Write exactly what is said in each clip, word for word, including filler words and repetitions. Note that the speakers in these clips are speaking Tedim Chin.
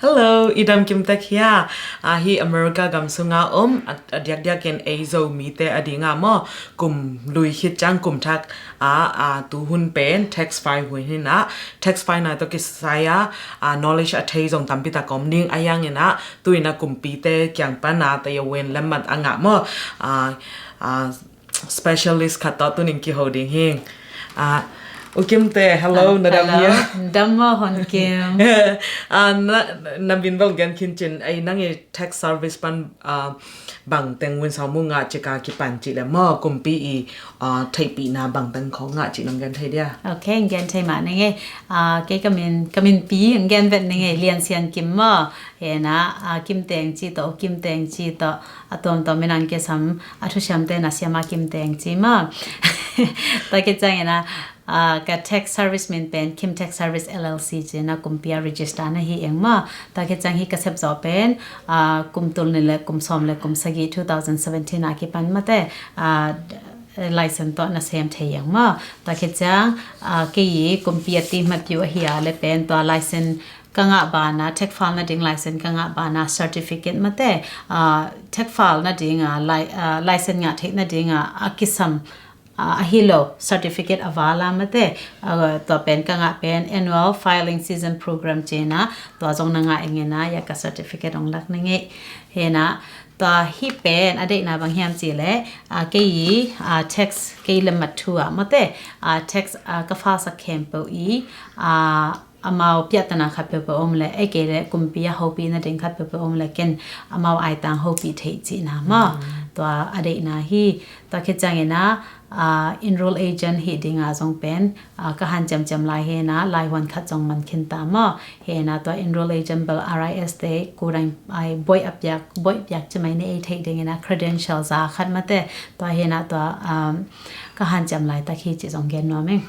Hello, i dam kim tek hia? Ah, hi America gam sunga om, a, a diakdiakin ei Zomite a dinga maw, kum lui khit ciang kum thak, ah, ah, tu hun pen tax file hun hi na, tax file na tawh kisai a, ah, knowledge a thei zong tampi tak om ding a, hiang in a, tu in a kumpite kiang pan a, tayawen lammat a ngah maw, ah, ah, specialist khat tawh tunin kiho ding hi. Ah, U Kimte, hello, na dam hia? Dam maw, Hon Kim? Ah, na, na min bang gen khin cin, ei nang i tax service pan, ah, bang teng win sau mu ngah cika kipan ci le maw, kumpi i, ah, theihpihna bang teng khong ngah ci nong gen thei dia? Ok, gen thei mah ning ei. Ah, kei ka min, ka min pi gen vet ning ei, Lian Sian Kim maw. Hena, ah, Kim Teng ci tawh, Kim Teng ci tawh, a tuamtuam in ang kisam, a thusiamte na siam a Kim Teng ci maw. Tua khit ciangin a, ah, ka tax service min pen Kim Tax Service L L C ci na kumpi a register na hi ing maw. Tua khit ciang hi ka sep zawh pen, ah, kum tul nih le kum sawm le kum sagih two thousand seventeen a kipan mate, ah, license tawh na sem thei ing maw. Tua khit ciang, ah, kei i kumpi a ti hmat piu ahi a le pen tua license ka ngah bana, tax file nading license ka ngah bana certificate mate, ah, tax file nading a, li-, ah, license ngah theih nading a, a kisam, ah, ahi lo certificate a vala mate, ah, tua pen ka ngah pen annual filing season program ci na, tua zong na ngah ing ei na, ya ka certificate ong lak ning ei. Hena, tua hi pen a deihna bang hiam ci le, ah, kei i, ah, tax kei lammat thu a mate, ah, tax, ah, ka file sak khempeuh i, ah, amau piahtana khat peuhpeuh om le, ei kei le kumpi a hopih nading khat peuhpeuh om le, ken amau aitang hopih theih cihna maw. Tua a deihna hi. Tua khit ciangin a, ah, enroll agent hi dinga zong pen, ah, ka han ciamciam lai hena, lai huan khat zong man khin ta maw. Hena tua enroll agent bel R I S te, kudang ai boih a piak, boih piak ci mai ne ei theih dingin a credential za khat mate. Tua hena tua, um, ka han ciam lai tak hi ci zong gen nuam ing.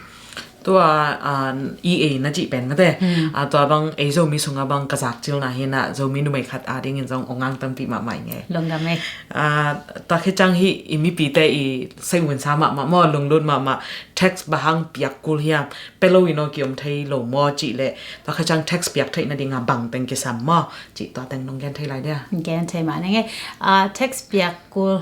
Tua, ah, E A na cih pen mate. Hmm. Ah, tua bang ei Zomi sunga bang ka zak cil na hi na, Zomi numei khat a dingin zong ong ang tampi mahmah ing ei. Lungdam ei. Ah, tua khit ciang hi i mipite i sei win sa mahmah maw, lunglut mahmah, tax bang hang piak kul hiam, pe lo in aw kiom thei lo maw cih le, tua khit ciang tax piak theih nading a bang teng kisam maw cih tua teng nong gen thei lai dia? Gen thei mah ning ei. Ah, tax piak kul,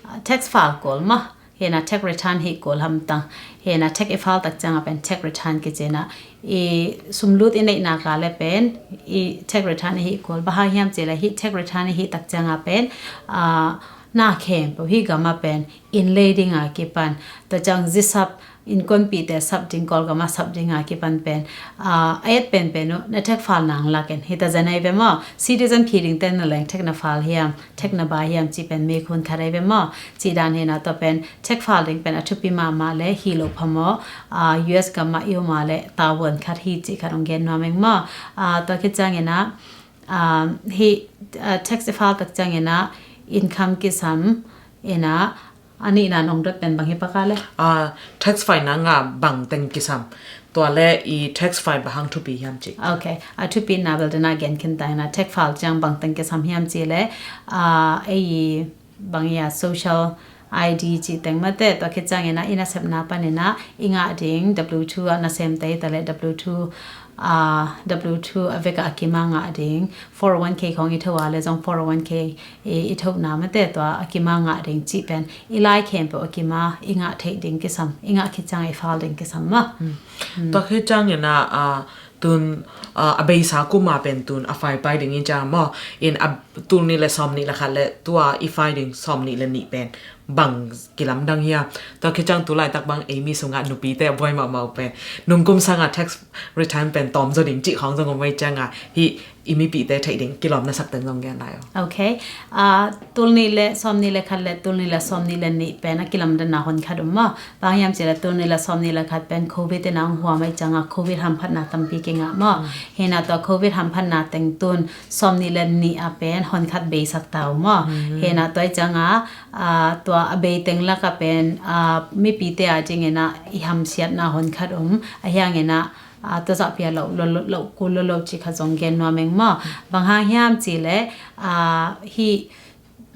ah, tax file kul maw. Hena tax return hih kul hamtang. Hena tax i file tak cianga pen tax return kici na. I sumlut i neihna ka le pen, i tax return i hih kul. Bang hang hiam ci le hih tax return i hih tak cianga pen, ah, na khempeuh hih gama pen, inn lei dinga kipan. Tua ciang zi sap, innkuanpihte sap ding, Kawlgama sap dinga kipan pen, ah, a et penpen uh, na tax file nang lak in. Hi ta zen ei ve maw, citizen phi ding ten na leng tax na file hiam, tax na ba hiam ci pen mi khun khat ei ve maw. Ci dan hena tua pen, tax file ding pen a thupi mahmah le hi lo pha maw, ah, U S gama i um a le tavuan khat hi ci khat ong gen nuam ing maw. Ah, tua khit ciangin a, ah, hi, ah, tax i file tak ciangin a income kisam, ina, a nihna nong dot pen bang hi paka le? Ah, tax file na ngah bang teng kisam. Tua le i tax file bang hang thupi hiam ci. Ok, a thupina bel dena gen khin ta ina, tax file ciang bang teng kisam hiam ci le, ah, ei bang ia social I D ci teng mate, tua khit ciangin a i nasepna panin a i ngah ding W two a nasem tei ta le W two, ah, W two a vek a a kima ngah ding, four oh one K khong i tho a le zong four oh one K i, i thona mate tua a kima ngah ding cih pen i lai khempeuh a kima i ngah theih ding kisam, i ngah khit ciang i file ding kisam maw. Hmm. Hmm. Tua khit ciangin a, ah, tun, ah, a beisa kuma pen tun a file pai ding i ciang maw. In a tul nih le sawm nih le khat le tua i file ding sawm nih le nih pen bang kilamdang hia? Tua khit ciang tu laitak bang ei mi sungah nupite a buai mahmah uh pen nungkum sanga tax return pen tawm zaw ding cih khawng zong om ei cianga hi i mipite theih ding kilawm na sak ten zong gen lai uh. Ok. Ah, tul nih le sawm nih le khat le tul nih le sawm nih le nih pen a kilamdanna hon khat um maw. Bang hiam ci le tul nih le sawm nih le khat pen covid in a hong huam ei cianga covid hamphatna tampi kingah maw. Hmm. Hena tua covid hamphatna teng tun sawm nih le nih a pen hon khat beisak ta uh maw. Hmm. Hena tua i cianga, ah, tua a bei teng laka pen, ah, mipite a dingin a i hamsiatna hon khat um, a hiangin a, ah, tua zahpia lo, lo, lo, lo, kul lo, lo ci kha zong gen nuam ing maw. Bang hang hiam ci le, ah, hi,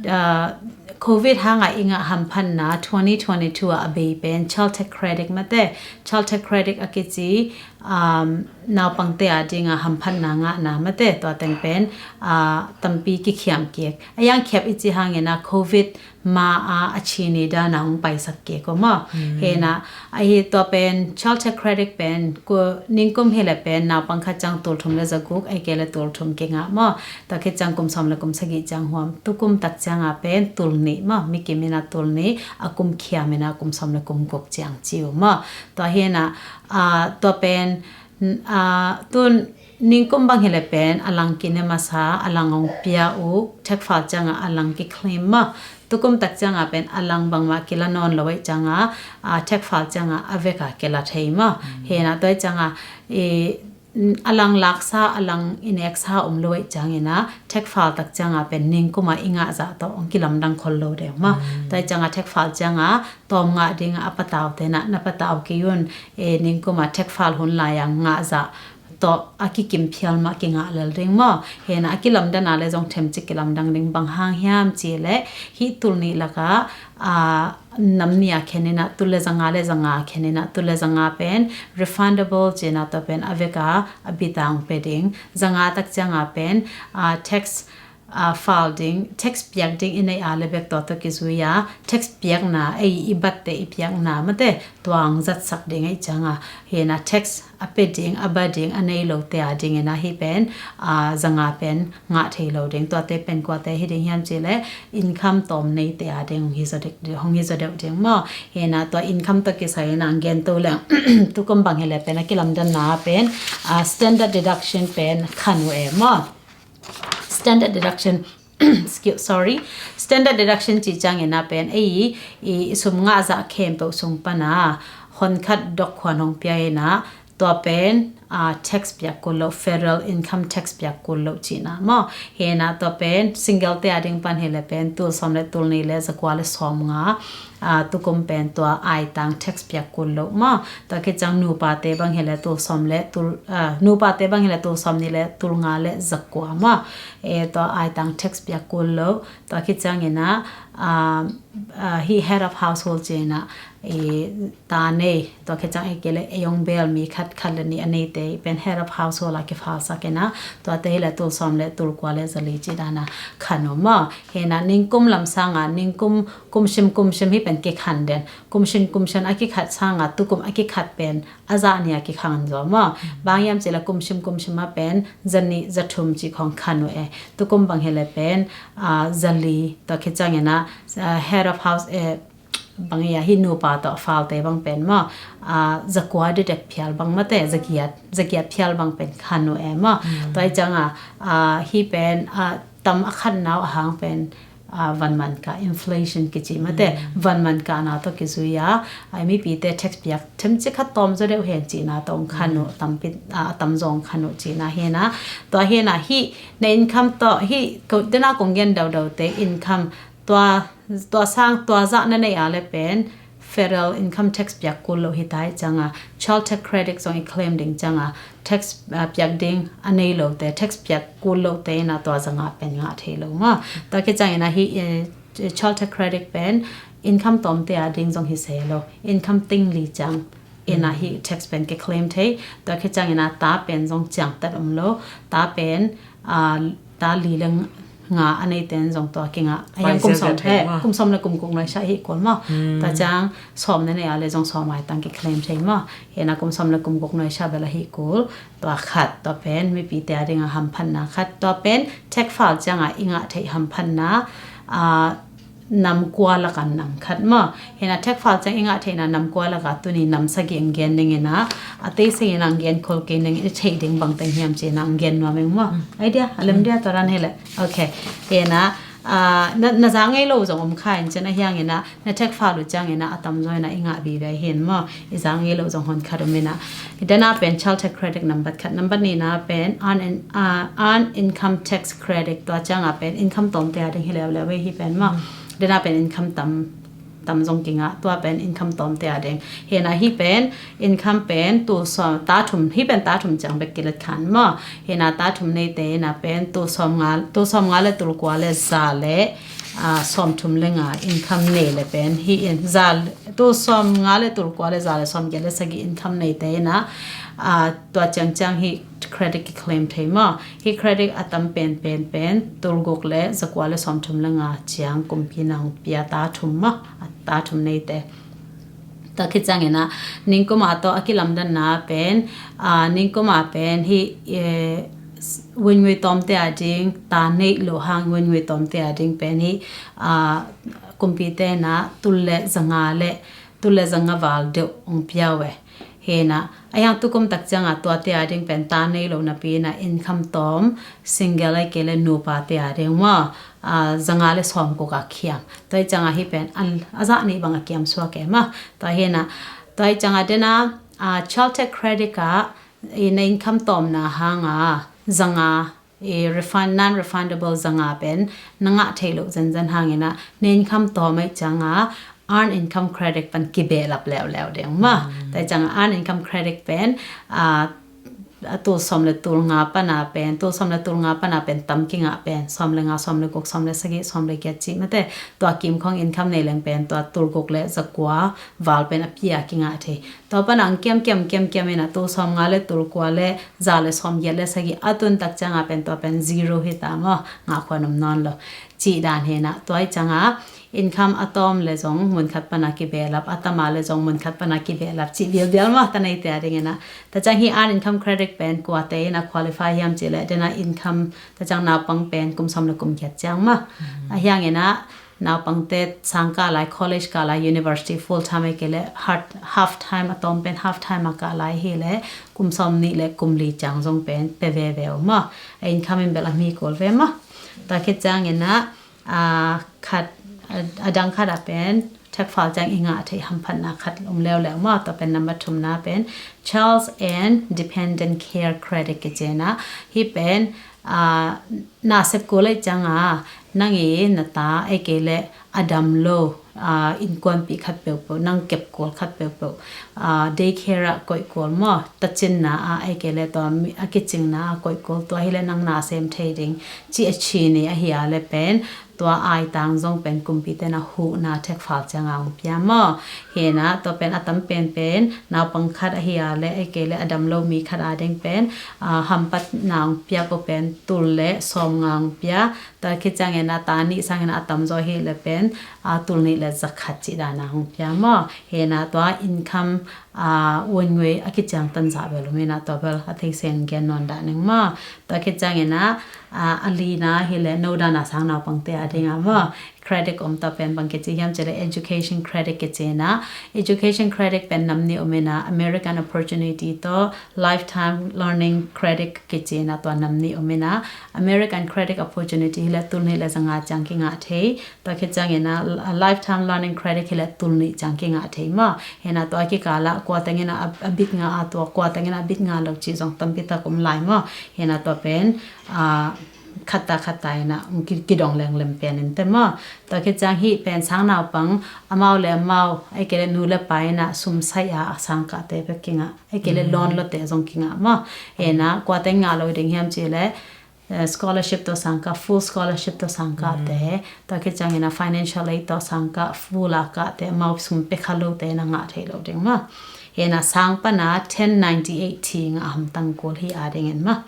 ah, covid hanga i ngah hamphatna twenty twenty-two a a bei pen child tax credit mate, child tax credit a kici, um, naupangte a dinga hamphatna ngahna mate, tua teng pen, uh, tampi kikhiam kik. A yang khiap i ci hangin a covid ma a a chini dana hong paisak kik uh maw. Hena, ahi tua pen child tax credit pen, ku, ningkum hi le pen naupang khat ciang tul thum le za guk, ei ke le tul thum kingah maw. Tua khit ciang kum sawm le kum sagih ciang huam, tukum tak cianga pen tul nih maw, mi kim ina tul nih, a kum khiam ina kum sawm le kum guk ciang ci uh maw. Tua hena, a, tua pen, a, tun ningkum bang hi le pen a lang kine masa, a lang hong pia uh, tax file cianga a lang kiclaim maw. Tukum tak cianga pen a lang bangmah kila nawn lo ei cianga, a, tax file cianga a veka kila thei maw. Hena tua ei cianga, i, a lang laksa, a lang i neksa om lo ei ciangina, tax file tak cianga pen ningkuma i ngah zah tawh hong kilamdang khol lo deuh maw. Tua ei cianga tax file cianga tawm ngah dinga a patau tena, na patau kei un, e, ningkuma tax file hun lai-a ngah zah tawh a kikim phial mah kingah lel ding maw. Hena a kilamdana le zong themcik kilamdang ding, bang hang hiam ci le hih tul nih laka, a, nam nih a khenina tul le zanga le zanga khenina, tul le zanga pen refundable cina, tua pen a veka a bitang pe ding. Zanga tak cianga pen, a, tax, a, file ding, tax piak ding i nei a le bek tua tawh kizui a, tax piakna, ei i batte i piakna mate, tua hong zatsak ding ei cianga. Hena tax a pe ding, a ba ding, a nei lote a dingina hih pen, a, zanga pen ngah thei lo ding. Tuate pen kuate hi ding hiam ci le income tawm neite a ding hong hi zaw deuh, hong hi zaw deuh ding maw. Hena tua income tawh kisai ina hong gen to leng, tukum bang hi le pen a kilamdanna pen, a, standard deduction pen khan uh e maw. Standard deduction, excuse, sorry, standard deduction ci ciangina pen ei i, i sum ngah zah khempeuh sung pana honkhat dok khuan hong pia ina, tua pen, a, tax piak kul lo, federal income tax piak kul lo cina maw. Hena tua pen single te a ding pan hi le pen tul sawm le tul nih le za kua le sawm nga, a, tukum pen tua aitang tax piak kul lo maw. Tua khit ciang nupate bang hi le tul sawm le tul, a, nupate bang hi le tul sawm nih le tul nga le za kua maw. E, tua aitang tax piak kul lo. Tua khit ciangina, a, a, hih head of household cina, e, ta nei, tua khit ciang ei ke le ei hong bel mi khat, khat le nih a neite pen head of household a kifalsak ina, tuate hi le tul sawm le tul kua le za li ci dana khan uh maw. Hena ningkum lam sanga, ningkum kumsim kumsim hi pen kikhan den. Kumsim kumsim a kikhat sanga, tukum a kikhat pen a zah nih a kikhan zaw maw. Bang hiam ci le kumsim kumsim a pen za nih za thum ci khong khan uh e. Tukum bang hi le pen, a, za li, tua khit ciangina, a, head of house, e, bang ia hi nupa tawh file te bang pen maw, a, za kua didek phial bang mate, za giat, za giat phial bang pen khan uh e maw. Tua ei cianga, a, hi pen, a, tam a khan nau a hang pen, a, van man ka, inflation kici mate, van man ka na tawh kizui a, a, mipite tax piak themcik khat tawm zaw deuh hen cina tawh hong khan uh, tampi, a, a tam zong khan uh cina hena. Tua hena hih na income tawh, hih ko, dena kong gen daudau te income, tua, tua sang, tua zah na nei a le pen federal income tax piak kul lo hi ta ei cianga, child tax credit zong i claim ding cianga, tax, a, piak ding a nei lote, tax piak kul lote ina tua zanga pen ngah thei lo maw. Tua khit ciangina hih, e, child tax credit pen income tawmte a ding zong hi se lo, income ting li ciang ina hih tax pen kiclaim thei. Tua khit ciangina ta pen zong ciangtat om lo, ta pen, a, ta li le nga a neite in zong tua kingah. A hiang kum sawm, he, kum sawm le kum guk nuaisiah hi kul maw. Tua ciang sawm na nei a le zong sawm aitang kiclaim thei maw. Hena kum sawm le kum guk nuaisiah bel a hi kul. Tua khat, tua pen mipite a dinga hamphatna khat. Tua pen tax file cianga i ngah theih hamphatna, a, nam kua laka nam khat maw. Hena tax file ciang i ngah theihna nam kua laka tuni nam sagih ang gen ning ina, a tei sing ina ang gen khol kei ning, i theih ding bang teng hiam cina ang gen nuam ing maw. Idea a lem dia, tua ran hi le. Ok. Hena, a, na, na za ngei lo zong om kha in cina hiang ina, na tax file uh ciangina a tamzaw ina i ngah vive hi in maw. I za ngei lo zong honkhat om ina. Dena pen child tax credit nambat khat, nambat nihna pen earned in-, a, earned income tax credit, tua cianga pen income tawmte a ding hi leuleu hi pen maw. Dena pen income tam, tam zong kingah, tua pen income tawmte a ding. Hena hih pen income pen tul sawm, ta thum, hih pen ta thum ciang bek kilet khan maw. Hena ta thum neite ina pen tul sawm nga, tul sawm nga le tul kua le za le sawmthum le nga income nei le pen hi in, za, tul sawmnga le tul kua le za le sawmgiat le sagih income neite in ah, tua ciangciang hi credit kiclaim thei maw. Hi credit a tam penpen pen tul guk le za kua le sawmthum le nga ciang kumpi in hong pia, ta thum maw, ta thum neite. Tua khit ciangin ah ningkum a tawh a kilamdanna pen, ningkum a pen hi, wingwi tawmte a ding, ta neih loh hang wingwi tawmte a ding pen hi, kumpite in ah tul le zanga le tul le zanga val deuh hong pia uh e. Hi in ah a hiang tukum tak ciangah tuate a ding pen ta nei lo napi in ah income tawm, single ahih kei le nupate a ding maw, zanga le sawmguk a kiam. Tua hi ciangah hi pen a zah nih bang a kiam suak e maw. Tua hi in ah, tua hi ciangah den ah, child tax credit ah na income tawmna hanga zanga, refund, non-refundable zanga pen na ngah theih loh zenzen hangin ah na income tawm ahih ciangah earned income credit pan kibehlap leuleu ding maw. Tua hi ciangah earned income credit pen a tul sawm le tul nga pana pen, tul sawm le tul nga pana pen tam kingah pen sawm le nga, sawm le guk, sawm le sagih, sawm le giat cih mate, tua kim khawng income nei leng pen tua tul guk le za kua val pen a pia kingah thei. Tua pana hong kiamkiam kiamkiam in ah tul sawmnga le tul kua le za le sawmgiat le sagih a tun tak ciangah pen tua pen zero hi ta maw, ngah khua nuam nawn lo. Cih dan hi in ah tua hi ciangah income a tawm le zong munkhat pana kibehlap, a tam a le zong munkhat pana kibehlap cih bialbial maw, ta neite a ding in ah. Tua ciang hi earned income credit pen kuate in ah qualify hiam cih le den ah income, tua ciang naupang pen kum sawm le kum giat ciang maw. A hiangin ah naupangte sang kah lai, college kah lai, university full time ahih kei le half time, a tawm pen half time a kah lai hi le kum sawm nih le kum li ciang zong pen pe veve uh maw. A income in bel a mi kul ve maw. Tua khit ciangin ah, khat, a dang khat ah pen tax file ciang i ngah theih hamphatna khat om leuleu maw. Tua pen number thumna pen child and dependent care credit kici in ah, hi pen nasep kul ahih ciangah nang i na ta ahih kei le a dam lo innkuanpih khat peuhpeuh, nang kep kul khat peuhpeuh, daycare ah koih kul maw, tacinna ah ahih kei le tua a kicingna ah koih kul, tua hi le nang nasem thei ding cih a cih ni ahi a le pen tua aitang zong pen kumpite in ah huhna tax file ciangah hong pia maw. Hi in ah tua pen a tam penpen naupang khat ahi a le ahih kei le a dam lo mi khat a ding pen hamphatna hong pia peuh pen tul le sawmnga hong pia. Tua khit ciangin ah ta nih sangin ah a tamzaw hi le pen tul nih le za khat cih dan a hong pia maw. Hi in ah tua income wingwi a kiciangtan zah bel om in ah tua bel a theisel gen nawn dah ning maw. Tua khit ciangin ah a lina hi le no dan a sang naupangte a ding ah maw, credit om, tua pen bang kici hiam cih le education credit kici in ah, education credit pen nam nih om in ah, American Opportunity tawh Lifetime Learning Credit kici in ah tua nam nih om in ah, American Credit Opportunity hi le tul nih le zanga ciang kingah thei. Tua khit ciangin ah Lifetime Learning Credit hi le tul nih ciang kingah thei maw. Hi in ah tua kikal ah kua teng in ah a bit nga a, tua kua teng in ah a bit nga lo cih zong tampi tak om lai maw. Hi in ah tua pen khatta khatta in ah kidong lenglem pen in te maw. Tua khit ciang hih pen sang naupang amau le amau ahih kei le nu le pa in ah sum saih a a sang kahte bek kingah, ahih kei le loan lote zong kingah maw. Hi in ah kua teng ngah lo ding hiam cih le scholarship tawh sang kah, full scholarship tawh sang kahte, tua khit ciangin ah financial aid tawh sang kah, full a kahte, amau sum pia kha lote in ah ngah theih lo ding maw. Hi in ah sang pana ten ninety-eight thing a hamtang kul hi a dingin maw.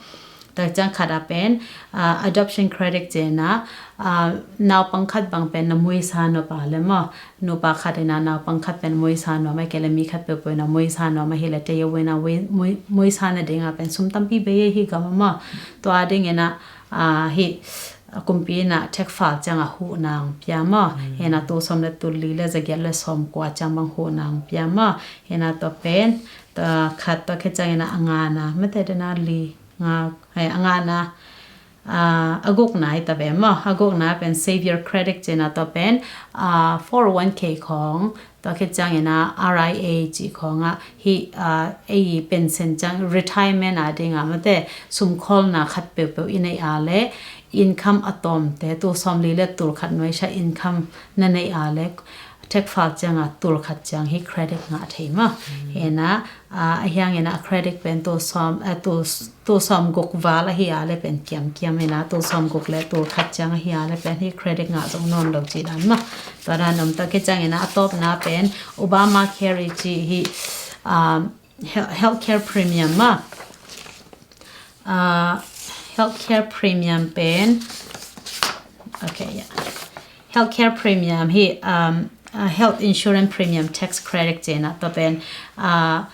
Tua ciang khat a pen adoption credit ci in ah, naupang khat bang pen na muisa nop a le maw, nupa khat in ah naupang khat pen muisa nuam ahih kei le mi khat peuhpeuh in ah muisa nuam ahih le tei a uh in ah muisa na ding a pen sum tampi bei hi gam a maw. Tua dingin ah hih kumpi in ah tax file ciang a huhna hong pia maw. Hi in ah tul sawm le tul li le za giat le sawmkua ciang bang huhna hong pia maw. Hi in ah tua pen tua khat, tua khit ciangin ah a ngana, mate den ah li nga, a ngana, a gukna hi ta ve maw. A gukna pen savior credit ci in ah tua pen four oh one K khawng, tua khit ciangin ah R I A cih khawng ah hih ei pension ciang retirement a ding ah mate sumkhawlna khat peuhpeuh i neih a le income a tawmte, tul sawmli le tul khat nuaisiah income na neih a le tax file cianga tul khat ciang hi credit ngah thei maw. Hena, a, a hiangena a credit pen tul sawm, a, tul, tul sawm guk val ahi a le pen kiamkiam ena tul sawm guk le tul khat ciang ahi a le pen hi credit ngah zong nawn lo ci dan maw. Tua dan om ta ke ciangena a tawpna pen Obamacare i ci hi, um, health, healthcare premium maw. Uh, healthcare premium pen, okay, yeah. Healthcare premium hi, um, uh, health insurance premium tax credit cena tua pen, uh,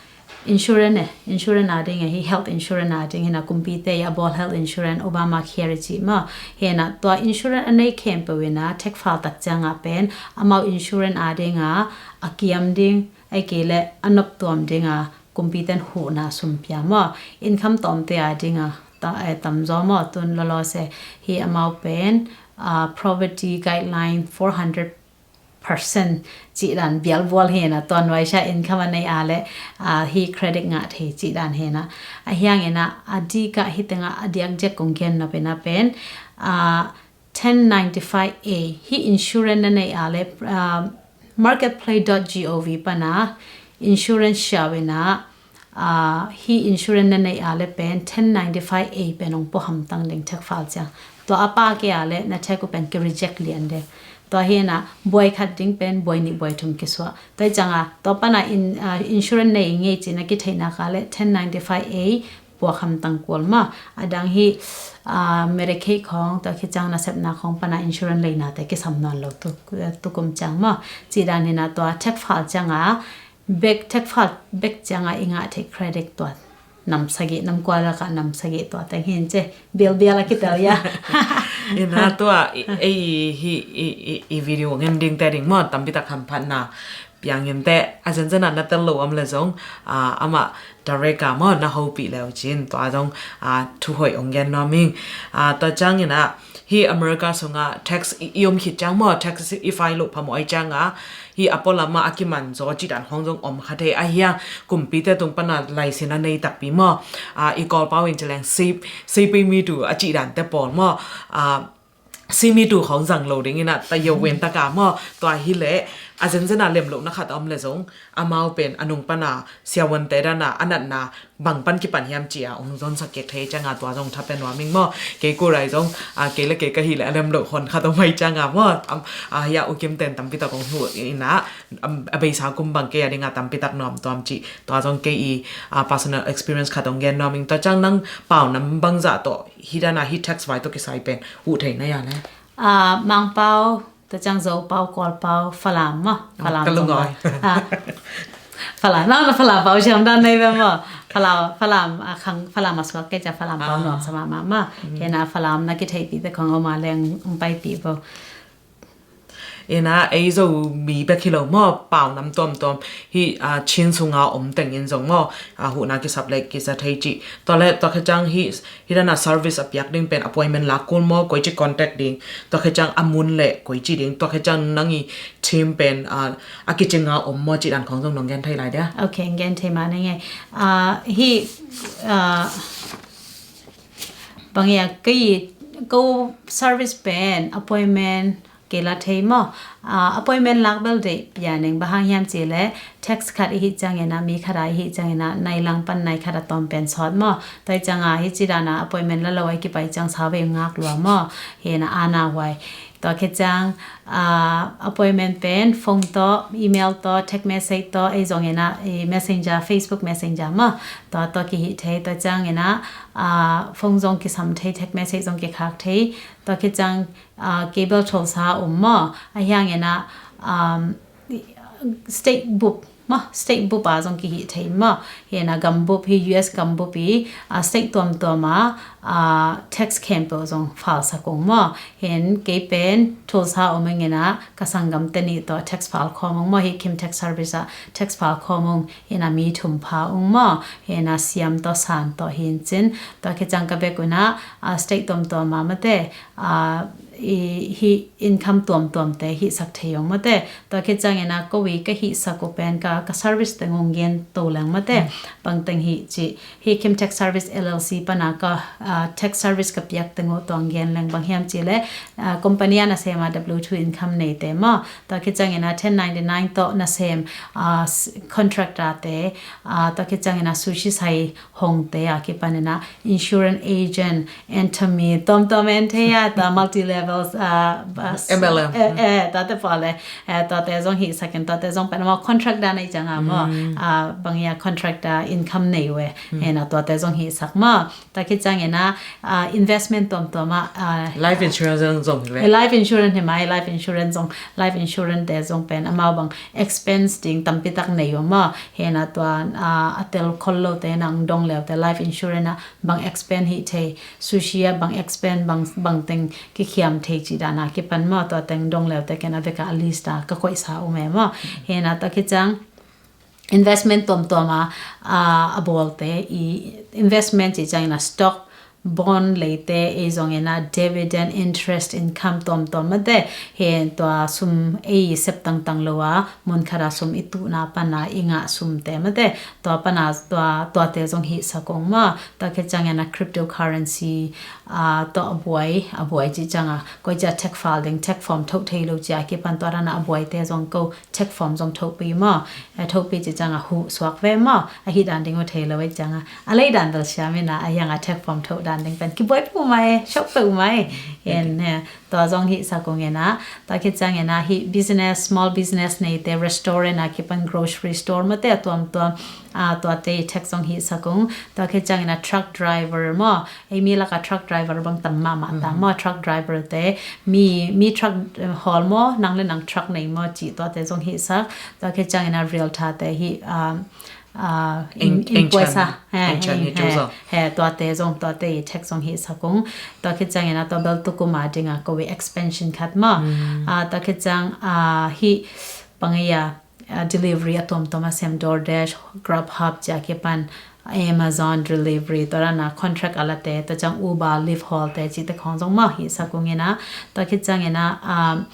insurance e, insurance a ding e, hi health insurance a ding hena kumpite a bawl health insurance Obamacare ci maw. Hena tua insurance a nei khempeuh ena tax file tak cianga pen amau insurance a dinga a kiam ding, ei kei le a noptuam dinga kumpiten huhna sum pia maw. Income tawmte a dinga ta, eh, tamzaw maw, tun lawlaw se hi amau pen, ah, poverty guideline four hundred percent cih dan bialbual hena, tua nuaisa income a nei a le, ah, hi credit ngah thei cih dan hena. A hiangena a dika hi tenga a diak jek kong gen na pena pen, ah, ten ninety-five A hi insurance na nei a le, ah, marketplace dot gov pana insurance siawina, ah, hi insurance na nei a le pen ten ninety-five A pen ong pua hamtang ding tax file ciang. Tua a pa ke a le na tax uh pen ki reject lian de. Tua hena buai khat ding pen buai nih buai thum kisuah. Tua cianga tua pana in, ah, insurance nei ngei cina kitheihna ka le ten ninety-five A puak hamtang kual maw. A dang hi, ah, Medicaid khawng, tua khit ciang nasepna khawng pana insurance leina te kisam nawn lo tu, tukum ciang maw. Cih dan hena tua tax file cianga bek, tax file bek cianga i ngah theih credit tua nam sagih, nam kua lakah nam sagih tua teng hin ce. Bialbial a kitel ya. Ina tua i, ei hi i, i, i video ngen ding te ding maw, tampi tak hamphatna piangin te a zenzen a na tel lo om le zong, ah, amah direct a maw na hopih leu cin, tua zong, ah, thu hoih ong gen nuam ing. Ah, tua ciangin ah hi America sunga tax i, i om khit ciang maw, tax i file loh phamawh ai cianga hi a pualam ah a kiman zaw cih dan khawng zong om kha thei. A hiang kumpite tung pana laisin a nei takpi maw, ah, i Kawlpau in ci leng sei, sei pei mi tu a cih dan te pawl maw, ah, simi tu khawng zang lo ding ina ta yo wen taka maw. Tua hi le a zenzen a lem lo na khat om le zong amau pen a nung pana siavuante dana a natna bang pan kipan hiam cia ong zon sak kek thei cianga tua zong tha pen nuam ing maw. Kei kurai zong, a, kei le kei ka hi le a lem lo hon khat om mai cianga maw. Am, a, hia ukim ten tampi tak ong hu ina, am, a beisa kum bang kei a dinga tampi tak nuam tuam ci. Tua zong kei i, a, personal experience khat ong gen nuam ing. Tua ciang nang pau nam bang zah tawh hi dana hi tax vai tawh kisai pen uh thei na ya le? Ah, Mangpau, tua ciang Zopau, Kawlpau, Falam maw. Ah, Falam ka lungawai. Ah, Falam, nang na Falam pau siam dan nei ve maw. Falam, Falam, ah, khang, Falam a suak kei cia Falam pau nuam sa mahmah maw. Hena Falam na kitheihpih te khong om a leng ong paipih bo. Ina ei Zomi bek hi lo maw, pau nam tuamtuam hi, ah, Chin sunga om tengin zong maw, ah, huhna kisap le kisa thei cih. Tua le, tua khe ciang hi, hi dana service a piak ding pen appointment lak kul maw, koi ci contact ding. Tua khe ciang a mun le koi ci ding. Tua khe ciang nang i team pen, ah, a kicinga om maw cih dan khong zong nong gen thei lai dia? Ok, gen thei mah na nge. Ah, hi, ah, bang ia kei ko service pen appointment kei la thei maw. Ah, appointment lak bel deih pia ning, bang hang hiam ci le tax khat i hih ciangina, mi khat a i hih ciangina, nai lang pan nai khat a tawm pen sawt maw. Tua i cianga hi ci dana appointment la lo a i kipai ciang sau vei ngak lua maw. Hena ana huai. Tua khe ciang, ah, appointment pen phone tawh, email tawh, text message tawh, ei zongina, i messenger, Facebook messenger maw. Tua tawh kihih thei, tua ciangina, ah, phone zong kisam thei, text message zong kikhak thei. Tua khe ciang, ah, cable tholsa um maw. A hiangina, um, state bup maw, state bup a zong kihih thei maw. Hena gambup hi, U S gambup hi, ah, state tuamtuam a, ah, tax khempeuh zong file sak ung maw. Hen kei pen Tulsa om ingena ka sanggam te nih tawh tax file khawm ung maw. Hi Kim Tax Service ah tax file khawm ung. Hena mi thum pha ung maw. Hena Siam tawh San tawh hi in cin. Tua khe ciang ka bek una, ah, state tuamtuam a mate, ah, i, hi income tuamtuam te hih sak thei ung mate. Tua khe ciangina ko i ka hih sak uh pen ka, ka service teng ung gen to leng mate. Bang teng hih ci. Hi Kim Tax Service L L C pana ka, ah, tax service ka piak teng uh tua hong gen leng bang hiam cih leh, ah, company a nasem a W two income neite maw, tua khit ciangin a ten ninety-nine tawh nasem, ah, s-, contractor te, ah, tua khit ciangin a sushi sai hongte a kipanin a insurance agent, entomie, tuamtuam en thei a, tua multi levels, ah, ah, M L M. Eh, eh, tuate pawh le, eh, tuate zong hihsak in, tuate zong pen amau contract dan ahih ciang a maw, ah, bang hiam, contractor income nei uh e, hi na, tuate zong hihsak maw. Tua khit ciangin a, ah, investment tuamtuam ah, ah, life insurance zong, zong hi ve. Eh, life insurance hi mai, life insurance zong, life insurance te zong pen amau bang expense ding tampi tak nei uh maw. Hi na, tua, ah, a tel khol lote na hong dong leute life insurance ah bang expense hih thei, sushi ah bang expense, bang, bang teng kikhiam thei cih dan a kipan maw, tua teng dong leute ken a vek a list ah ka koihsa uh meh maw. Hi na, tua khit ciang investment tuamtuam a, a, a bawlte i investment cih ciangin a stock, bond leite, ei zongin a dividend, interest income tuamtuam mate, hi tua sum ei sep tangtang lo a, mun khat a sum i tuhna pan a i ngah sumte mate, tua pan a tua, tuate zong hihsak ung maw. Tua khit ciangin a cryptocurrency, a, tua a buai, a buai cih ciang a, koi ci a tax file ding, tax form thoh thei lo ci a kipan tua dan a a buaite zong ko tax form zong thohpih maw. Eh, thohpih cih ciang a huh suak ve maw. A hih dan ding uh thei lo ahih ciang a, a lei dan bel siam in a, a hiang a tax form thoh dan ding pen kibuai peuhmah e, siauh peuhmah e. En, eh, tua zong hihsak ung in a. Tua khit ciangin a hih business, small business neite, restaurant a kipan grocery store mate a tuamtuam, ah, tuate i tax zong hihsak ung. Tua khit ciangin a truck driver maw, ei mi lak a truck driver bang tam mahmah ta maw, truck driver te, mi, mi truck, eh, hawl maw, nang le nang truck nei maw cih tuate zong hihsak. Tua khit ciangin a realtor te hih, ah, ah, in, in puaisa, eh, tuate zong, tuate i tax zong hihsak ung. Tua khit ciangin a tua bel tukum a ding a ko i expansion khat maw. Ah, tua khit ciang, ah, hih bang hiam, ah, delivery a tuamtuam a sem, DoorDash, Grubhub ci a kipan, Amazon delivery, tua dan a contract a late, tua ciang Uber, Lyft hawlte cihte khawng zong maw hihsak ung in a. Tua khit ciangin a, um,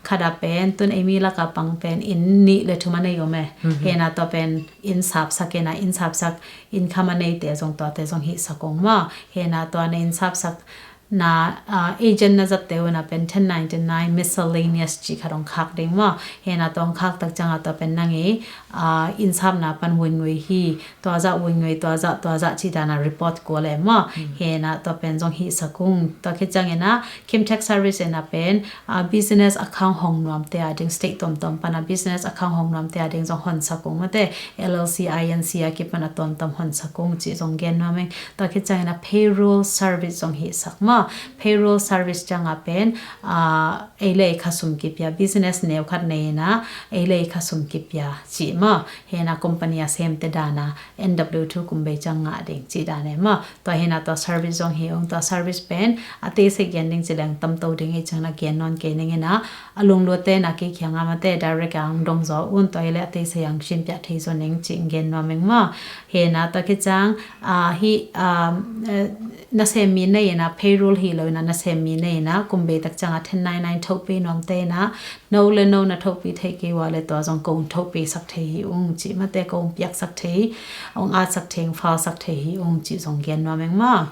khat a pen, tun ei mi lak a pang pen inn nih le thum a nei om e. Hi na, tua pen inn sapsak in a, inn sapsak income a neite zong tuate zong hihsak ung maw. Hi na, tua na inn sapsak na, ah, agent na zatte uh na pen ten ninety-nine miscellaneous cih khat hong khak ding maw. Hi na, tua hong khak tak ciang a tua pen nang i, ah, inn sapna pan winway hi, tua zah winway, tua zah, tua zah cih dan a report kul e maw. Hi na, tua pen zong hihsak ung. Tua khit ciangin a Kim Tax Service in a pen, ah, business account hong nuamte a ding, state tuamtuam pan a business account hong nuamte a ding zong honsak ung mate, L L C, I N C a kipan a tuamtuam honsak ung cih zong gen nuam ing. Tua khit ciangin a payroll service zong hihsak maw. Payroll service ciang a pen, ah, ei le ei khasum kipia, business neu khat nei in a, ei le ei khasum kipia cih maw. Hi na, company a semte dan a, N W two kum bei ciang ngah ding cih dan e maw. Tua hi na, tua service zong hi ung. Tua service pen a teisei gen ding ci leng tamto ding ahih ciang na gen nawn kei ning in a, a lungluatte na kei kiang a mate direct a hong dong zaw un, tua hi le a teisei a hong sinpiak thei zaw ning cih gen nuam ing maw. Hi na, tua khit ciang, ah, hih, ah, eh, nasem mi nei in a, payroll hi lo in a nasem mi nei in a, kum bei tak ciang a ten ninety-nine thohpih nuamte in a, no le no na thohpih thei kei ua le tua zong kong thohpih sak thei hi ung cih mate, kong piaksak thei, hong atsak thei, hong file sak thei hi ung cih zong gen nuam ing maw.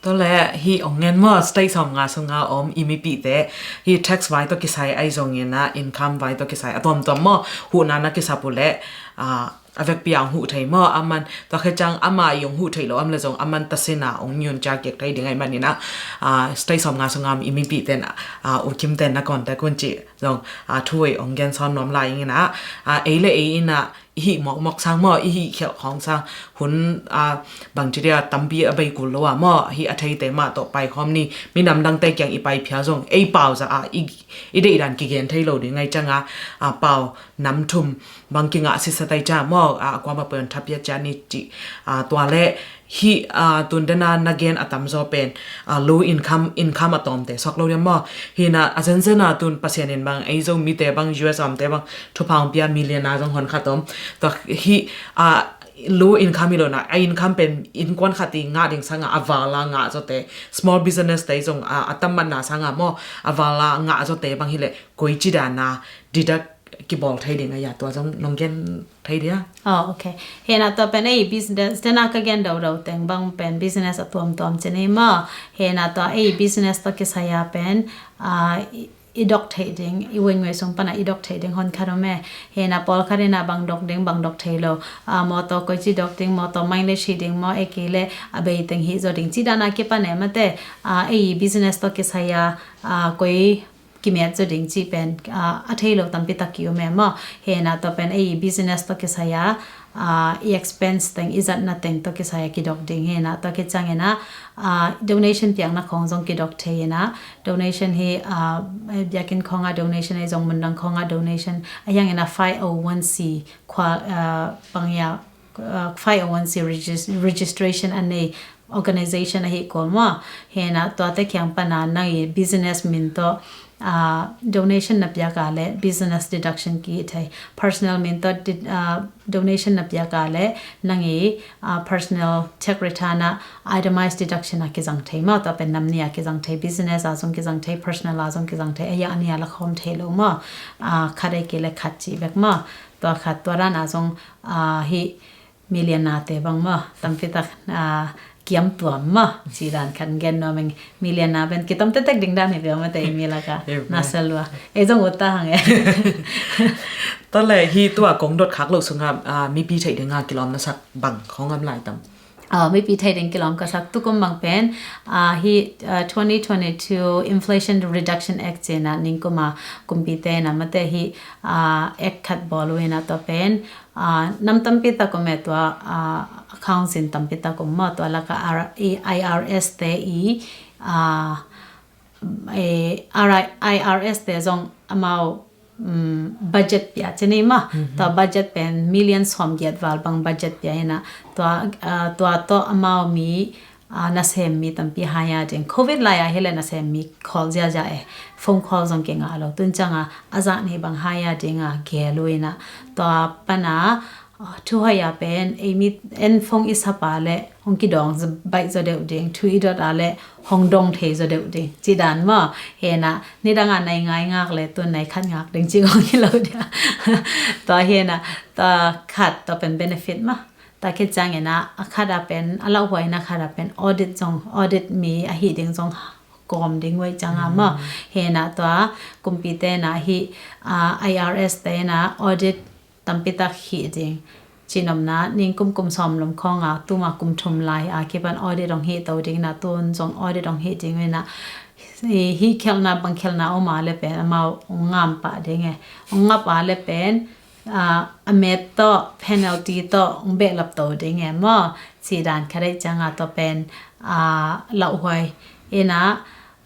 Tua le hih hong ngen maw, state sawmnga sunga om i mipihte, hih tax vai tawh kisai ahi zongin a, income vai tawh kisai a tuamtuam maw, huhna na kisap uh leh, ah, a vekpi a hong huh thei maw, a man, tua khit ciang ama i hong huh theih loh om leh zong, a man tasin a hong nyun cia kik thei ding ahih manin a, ah, state sawmnga sunga om i mipihte in a, ah, U Kim te in na contact un cih zong, ah, thu ei hong gen sawn nuam lai ing in a, ah, ei le ei in a, i hih mawkmawk sang maw, i hih khialh khawng sang, hun, ah, bangci dia tampi a bei kul lo a maw, hih a theite mah tawh paikhawm ni, minam dangte kiang i pai phial zong, ei pau zah a, i, i deih dan kigen thei lo ding ahih ciang a, ah, pau nam thum bang kingah sitsa tai cia maw, ah, a kuamah peuh in thapiak cia ni cih, ah, tua le hih, ah, tun den a na gen a tamzaw pen, ah, low income, income a tawmte suak lo diam maw. Hi na, a zenzen a tun Pasian in bang, ei Zomite bang, U S a omte bang, thupha hong pia, million a zong hon khat om. Tua hih, ah, low income hi lo na, a income pen innkuan khat i ngah ding sang a, a val a ngah zawte, small business te zong, ah, a tam matna sang a maw, a val a ngah zawte bang hi leh, koici dan a deduct kibawl thei ding a, ya, tua zong nong gen thei dia? Oh, okay. Hena tua pen ei business, tena ka gen dodoteng bang pen business a tuamtuam ci ni maw. Hena tua ei business tawh kisai a pen, ah, i, i dok theih ding, i wengwe sung pana i dok theih ding hon khat om e. Hena pawlkhat ina bang dok ding, bang dok thei lo. Ah, mawtaw koici dok ding, mawtaw mileage hi ding maw, ei kei le a beiteng hi zaw ding ci dana kipan e mate. Ah, ei business tawh kisai a, ah, koi kimet zaw ding cih pen, ah, a thei lo tampi tak ki-um e maw. Hena tua pen ei business tawh kisai a, ah, i expense teng, i zatna teng tawh kisai a kidok ding. Hena tua kiciangin a, ah, donation piakna khong zong kidok thei ina. Donation hi, ah, biakinn khong a donation, ei zong mundang khong a donation, a hiangin a five oh one C khua, ah, bang ya, uh, five oh one C regis-, registration a nei organization ahi kul maw. Hena tuate kiang pana nang i business min tawh, uh, donation na piak a le business deduction ki thei. Personal min tawh di-, uh, donation na piak a le nang i, uh, personal tax return a itemized deduction a kizang thei maw. Tua pen nam ni a kizang thei, business a zong kizang thei, personal a zong kizang thei. A ya ni a la khawm thei lo maw. Uh, khat ei kei le khat ci bek maw. Tua khat tua dan a zong, uh, hi millionaire te bang maw, tampi tak, ah, kiam tuam maw, ci dan khat gen nuam ing. Millionaire pen kitom tektek ding dan hi peuh mate i mi laka. Hi peuh. Na sa lua. Ei zong ut ta hang e. Tua le hi tua kong dot khak lo sunga, ah, mipi theih dinga kilawm na sak bang khong om lai tam? Ah, mipi theih ding kilawm ka sak tukum bang pen, ah, hi, ah, twenty twenty-two Inflation Reduction Act ci na ningkuma kumpi te na mate hi, ah, act khat bawl uh ina tua pen, ah, nam tampi tak om e tua, ah, account zin tampi tak om maw, tua laka R-, i-, I R S te i, ah, e, R I, I R S te zong amau, um, budget pia ci ni maw. Mhm. Tua budget pen million sawm giat val bang budget pia ina tua, ah, tua tawh amau mi, ah, nasem mi tampi hire ding. Covid lai-a hi le nasem mi call ziazia e. Phone call zong kingah lo. Tun cianga a zah ni bang hire dinga gel uh ina. Tua pana, ah, thu hoih a pen, ei mi en phone i sap a le hong kidawng baih zaw deuh ding. Thu i dot a le hong dong thei zaw deuh ding. Ci dan maw. Hena, nidanga nai nga i ngak le tun nai khat ngak ding ci kong hi lo dia. Tua hena, tua khat tua pen benefit maw. Tua khit ciangin a, a khat a pen, a lauhuaina khat a pen audit zong, audit mi ahi ding zong kawm ding uh ei cianga maw. Hena tua kumpi te na hi, ah, I R S te na audit tampi tak hi ding. Cinomna, ningkum kum sawm lum khonga, tuma kum thum lai a kipan audit hong hi to ding na, tun zong audit hong hi ding ina. Hi, hi khelna, bang khelna om a le pen, amau hong ngam pah ding e. Hong ngap a le pen, ah, a met tawh, penalty tawh, hong behlap to ding e maw. Ci dan kha dei cianga tawh pen, ah, lauhuai. Ina,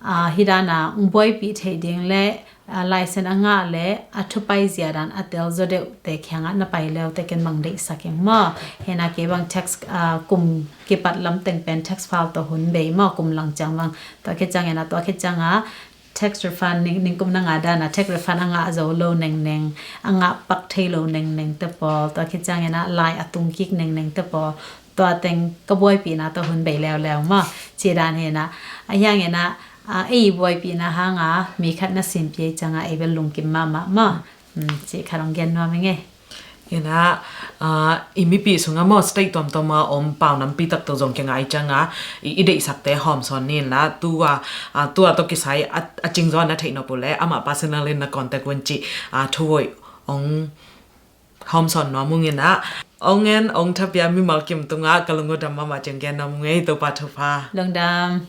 ah, hi dana, hong buaipih thei ding le, ah, license a ngah le, a thupai zia dan, a tel zaw deuh te kiangah na pai leu te ken bang deihsak ing maw. Hena kei bang tax, ah, kum kipat lam teng pen tax file tawh hun bei maw, kum lang ciang bang. Tua khit ciangin a, tua khit cianga, tax refund ning, ningkum na nga dana tax refund a ngah zo lo nengneng, a ngah pak thei lo nengneng te pawl, tua khit ciangin a lai a tung kik nengneng te pawl, tua teng ka buaipihna tawh hun bei leuleu maw. Ci dan hena, a hiangin a, a, ei buaipihna hanga mi khat na sinpia i cianga ei bel lungkim mahmah maw. Hmm, ci khat hong gen nuam ing e. Ina, ah, i mipi sunga maw state tuamtuama om pau nampi tak tawh zong kiangah i cianga i, i deihsakte hawmsawn ni inla, tua, ah, tua tawh kisai a, a cingzaw na theih nop uh le amah personal in na contact un ci, ah, thu hoih hong hawmsawn nuam ung ina. Hong en, hong thapia mimal kim tungah ka lung uh dam mahmah ci hong gen nuam ung ei, Topa thupha. Lungdam.